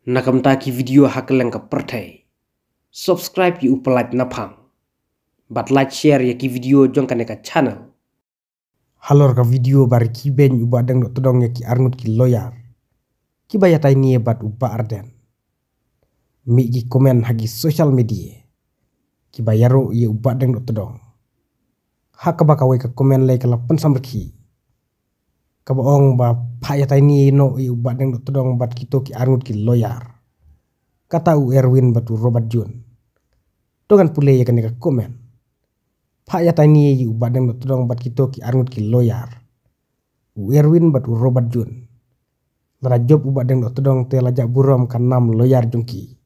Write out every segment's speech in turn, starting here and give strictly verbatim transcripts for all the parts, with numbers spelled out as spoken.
Na ka bynta ki video ha kylleng ka pyrthei, subscribe ïa u Pyllait Naphang bad like share ïa ki video jong kane ka channel. Halor ka video ba rikhi beiñ u Bah Deng Dohtdong ïa ki arngut ki lawyer kiba ïatai ne bad u Bah Ardent. Mih ki comment ha ki social media kiba ïaroh ïa u Bah Deng Dohtdong. Ha kaba kawei ka comment lei ka la pynsamrkhie, kaba ong ba phah ïatai ne noh ïa u Bah Deng Dohtdong bad kito ki arngut ki lawyer, kata u Erwin bad u Robert June. To ngan pule ïa kane ka comment. Phah ïatai ne ïa u Bah Deng Dohtdong bad kito ki arngut ki lawyer. U Erwin bad u Robert June. Lada jop u Bah Deng Dohtdong te la jah burom ka nam lawyer jong ki.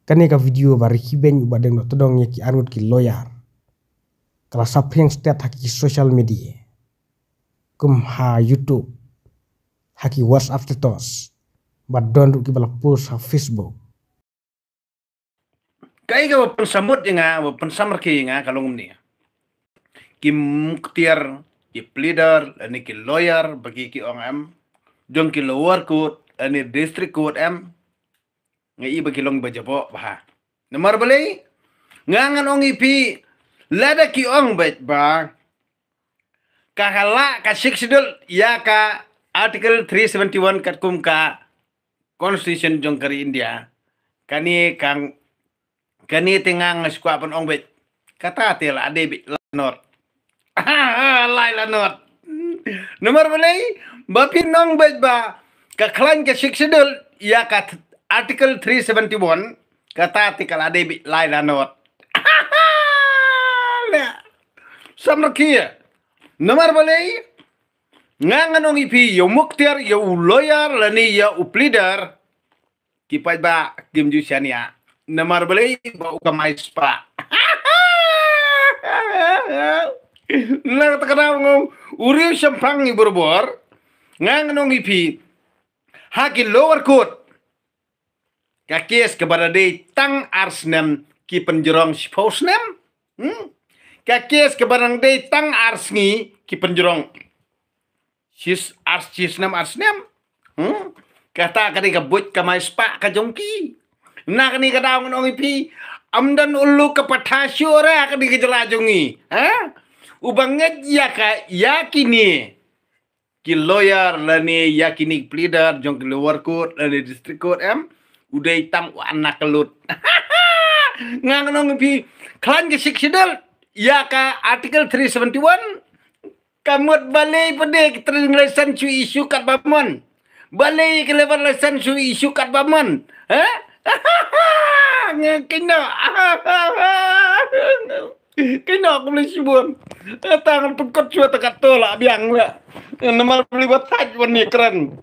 Kane ka video ba rikhi beiñ u Bah Deng Dohtdong ïa ki arngut ki lawyer ka la saphriang stet ha ki social media, kum ha YouTube, ha ki WhatsApp status, bad don ruh kiba la post ha Facebook. Kaei kaba pynsamut ïa nga, ba pynsamrkhie ïa nga ka long kumne. Ki muktiar, ki pleader, lane ki lawyer, ba ki ki ong em, jong ki lower court lane district court em, nga i ba ki long ba jaboh bha. Namar balei? Nga ngan ong ïa phi, lada ki ong beit ba ka, ka lah ka Sixth Schedule ïa ka Article three seventy-one katkum ka Constitution jong ka ri India, kane ka, kane te nga nga shu kwah ban ong beit, kata te la dei beit la not. Lai la not. Namar balei? Ba phi ong beit ba ka khlaiñ ka Sixth Schedule ïa ka th-, Article three seventy-one, kata te ka la dei beit lai la not. Samrkhie. Namar balei? Nga ngan ong ïa phi, ïa u muktiar, ïa u lawyer lane ïa u pleader, ki paidbah kim ju shaniah. Namar balei? Ba u kamai spah. Na kata ka daw nga ong, u riew shemphang i borbor. Nga ngan ong ïa phi, ha ki lower court, ka case kaba da dei tang ar snem ki pynjrong shiphew snem. Hmm? Ka case kaba dang dei tang ar sngi ki pynjrong shis-, ar shi snem, ar snem. Hmm? Kata ka dei ka buit kamai spah ka jong ki. Na kane ka daw ngan ong ïa phi, ym don u lok ka patha shuh re ha kane ka jylla jong ngi. Ha? Uba ngeit ïa ka, ïa kine ki lawyer lane ïa kine ki pleader jong ki lower court lane district court em, u dei tang u anak ka lut. Nga ngan ong ïa phi, khlaiñ ka Sixth Schedule ïa ka Article three seventy-one, ka mut balei pat de ki trading license shu issue katba mon? Balei ki labour license shu issue katba mon? Ha? Nga kynnoh. Kynnoh kum lei shibun. Tang pynkut shuwa ta katto la biang la. Namar balei ba thait wan ïa kren.